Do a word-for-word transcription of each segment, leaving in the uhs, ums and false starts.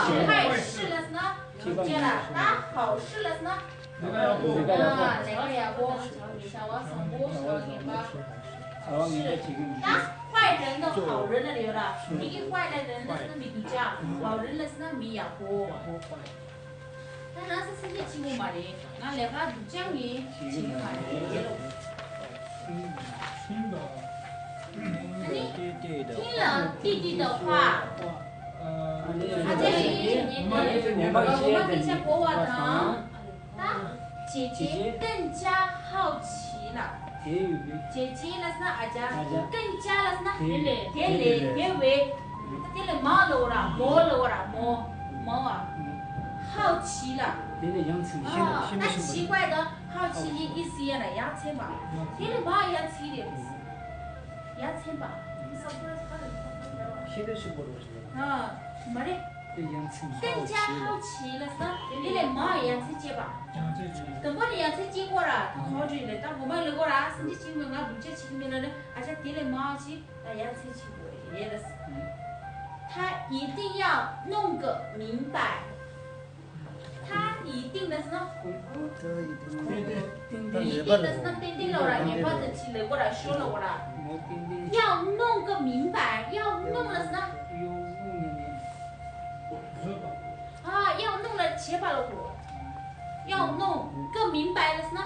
ཧའི་ཧྲི་ལབ་ན་རྒྱ་ལ་ད་ཧའོ་ཧྲི་ལབ་ན་ལས་ཀ་ཡག་པོ། བྱ་བ་བཟང་པོ། བྱ་བ་ངན་པ། བྱ་བ་ངན་པ་བྱེད་ཀྱི་མི་འདུག་ད་ཧའི་ལབ་ན་ཧའོ་རི་ལབ་ཡོད་ར། མི་གི་ཧའི་ལབ་ན་མི་སྡུག་ཅག་ཧའོ་རི་ལབ་ན་མི་ཡག་པོ། ད་ང་ཚོ་སེམས་ཅན་གཅིག་པོ་མ་རེད། ང་ལས་ཀ་སྡུག་ཅག་ངས་བྱེད་ཀྱི་མ་རེད་ལོ། ཨ་ནི་ཐིང་ལ་ཏི་ཏི་དང་ཧྭ། ཨ་ཅེ་ཡིན་ཉེན་ཉེན་ངོ་མ་ཤེས་ཀྱི་ཤ་གོ་བ་དང་། ད། 姐姐更加好奇了། 姐姐ལབ་ན་ཨ་ཅག 更加ལབ་ན་དེ་ལས་དེ་ལས་དེ་བས། ད་དེ་ལས་མང་ལབ་ར་མོ་ལབ་ར་མོ། མོ་ཨ། 好奇了། དེ་ནས་ཡང་ཚིག་ཨ་ད་奇怪的好奇的意思ཡང་ན་ཡ་མཚན་པ། དེ་ལས་མང་ཡ་མཚན་རེད། ཡ་མཚན་པ། ཤེས་ལྟ་ཤེས་པོ་རེད། ཨ་མ་རེད། དེ་ཡ་མཚན་པ། 更加好奇ལབ་ན་དེ་ལས་མང་ཡ་མཚན་བྱེད་པ། དང་པོ་ནས་ཡ་མཚན་གཅིག་པོ་ར་ད་གང་འདྲ་ཡིན་ལས་ད་ངོ་མ་ལབ་དགོས་ར་སེམས་ཅན་གཅིག་མིན་ང་སྡུག་ཅག་བྱེད་ཀྱི་མིན་ལབ་ན་ཨ་ཅག་དེ་ལས་མང་ཞིག་ད་ཡ་མཚན་གཅིག་པོ་རེད་ལ། 他一定要弄个明白། 他一定ལབ་ན། 他一定ཏན་ཏན་ཏན་ཏན་ལབ་ར་ངེས་པར་དུ་ཅིག་ལབ་དགོས་ར་ཤོ་ལབ་དགོས་ར། 要弄个明白། 要弄ལབ་ན། 要弄个明白། 啊，要弄ལ་བྱེད་པ་ལ་གོ། 要弄个明白ལབ་ན།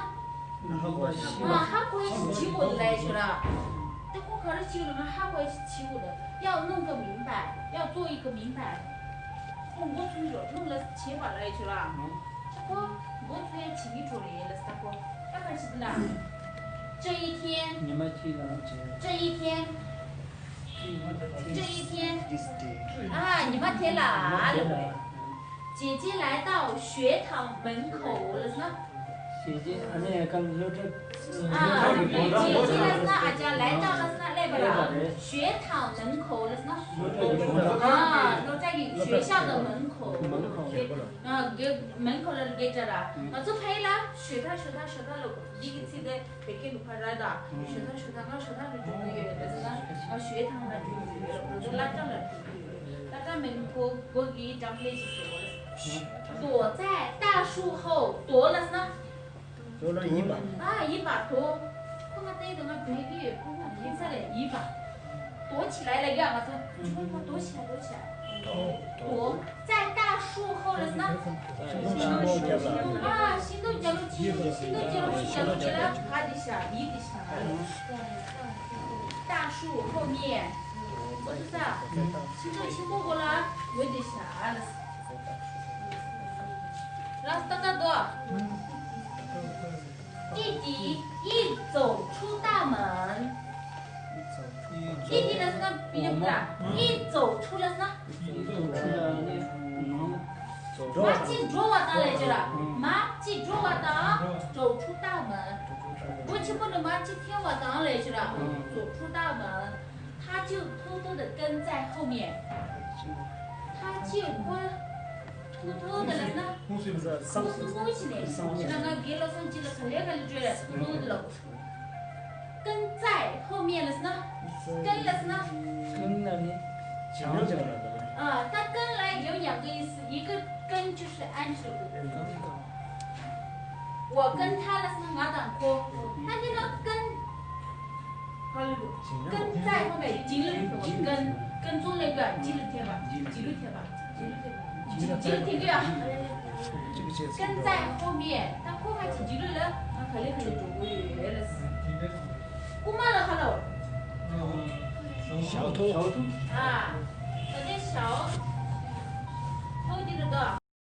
ཧ་གོ་ཡ་ཞིག་བྱེད་དགོས་ལབ་ཡ་ཞིག་ར། ད་ཁོ་ག་རེ་བྱེད་ལབ་ན་ཧ་གོ་ཡ་ཞིག་བྱེད་དགོས་ལ། 要弄个明白། 要做一个明白། ཁོ་མགོ་ཚོས་འགྲོ་ར། 弄ལ་བྱེད་པ་ལབ་ཡ་ཞིག་ར། ཁོ་མགོ་ཚོས་ཡ་བྱེད་ཀྱི་འགྲོ་རེད་ལ་ས་ཁོ། ད་ག་རེ་བྱེད་ལ། 这一天། ཉི་མ་གཅིག་ལ་བྱེད། 这一天། 这一天། ཨ་ཉི་མ་དེ་ལ་ལབ་པ། 姐姐来到学堂门口ལབ་ན། 姐姐ཨ་ནི་ཨ་ཁ་སློབ་གྲྭ། ཨ་姐姐ལབ་ན་ཨ་ཅག来到ལབ་ན་སླེབས་པ་ར། 学堂门口ལབ་ན། སློབ་གྲྭ་གི་ཨ་སློབ་གྲྭ་གི་学校的门口། 门口། ཨ་དགེ་门口ལ་དགེ་རྒྱ་ར། ང་ཚོ་ཕ་ཡུལ་ལ་学堂学堂学堂ལབ་འདི་གི་ཚིག་དེ། བོད་སྐད་ནང་ཕར་ར་དང་ཞོ་ཐང་ཞོ་ཐང་ང་ཞོ་ཐང་ལ་འགྲོ་གི་ཡོད་རེད་ཟེར་ན་ང་ཞོ་ཐང་ལ་འགྲོ་གི་ཡོད་རེད། བོད་སྐད་བླ་བྲང་ལ་འགྲོ་གི་ཡོད་རེད། བླ་བྲང་མིན་ཁོ་སྒོ་གི་འགྲམ་ལ་ཅིག་ཟེར་བ་རེད། 躲在大树后། 躲ལབ་ན། 躲ལ་ཡིབ་པ། ཨ་ཡིབ་པ་躲། ཁོ་ང་ཏེ་དང་ང་བོད་སྐད་ཡོད་ཁོ་ང་ཁྱད་མཚར་རེད་ཡིབ་པ། 躲起来ལ་ཡ་ང་ཚོ་ཆུང་ཁོ་躲起来躲起来། 躲。 在大树后ལབ་ན། ཤིང་སྡོང་རྒྱབ་ལ། ཨ་ཤིང་སྡོང་རྒྱབ་ལ་ཅི་ཤིང་སྡོང་རྒྱབ་ལ་ཅི་རྒྱབ་ལ་ཅི་ལ་ག་དེ་ཤ་ཡི་དེ་ཤ། 大树后面། ཨོ་ཙི་ས། ཤིང་སྡོང་ཆེན་པོ་གོ་ལ་འོ་དེ་ཤ་ལ། ལ་ཏ་ཏ་དོ། 弟弟一走出大门。 弟弟ལབ་ན་བི་ཡབ་ལ། 一走出ལབ་ན། མ་གཅིག་འགྲོ་བ་དང་ལས་བྱེད་ལ། མ་གཅིག་འགྲོ་བ་དང་走出大门། སྒོ་ཆེན་པོ་ནས་མ་གཅིག་ཐོན་བ་དང་ལས་བྱེད་ལ། 走出大门། 他就偷偷地跟在后面། 他就ཁོ། 偷偷地ལབ་ན། སངས་སངས་སངས་སངས་ཕྱི་ནས། ཕྱི་ནས་ང་དགེ་སློབ་སངས་རྒྱས་ལ་ག་ལེ་ག་ལེ་བྲོས་ལ་偷偷地ལབ། 跟在后面ལབ་ན། 跟ལབ་ན། 跟ལབ་ནི་བྱང་ཆུབ་ལ། ཨ་ད་跟ལ་有两个意思，一个跟就是安住。我跟他ལབ་ན་ང་དང་ཁོ། ད་འདི་ལ་跟། 跟在后面 རྗེས་ལ་ཐེབས་པ། 跟跟踪ལས་ཀ་རྗེས་ལ་ཐེབས་པ། རྗེས་ལ་ཐེབས་པ། རྗེས་ལ་ཐེབས་པ། རྗེས་ལ་ཐེབས་ཀྱི་ཡ། 跟在后面ད་ཁོ་ཁ་ཅིག་རྗེས་ལ་ལ་ང་ག་ལེ་ག་ལེ་འགྲོ་གི་ཡོད་ལ། རྐུ་མ་ལ་ཁ་ལོ། 小偷。 ཨ། ད་དེ་小偷འདི་ལ་ད།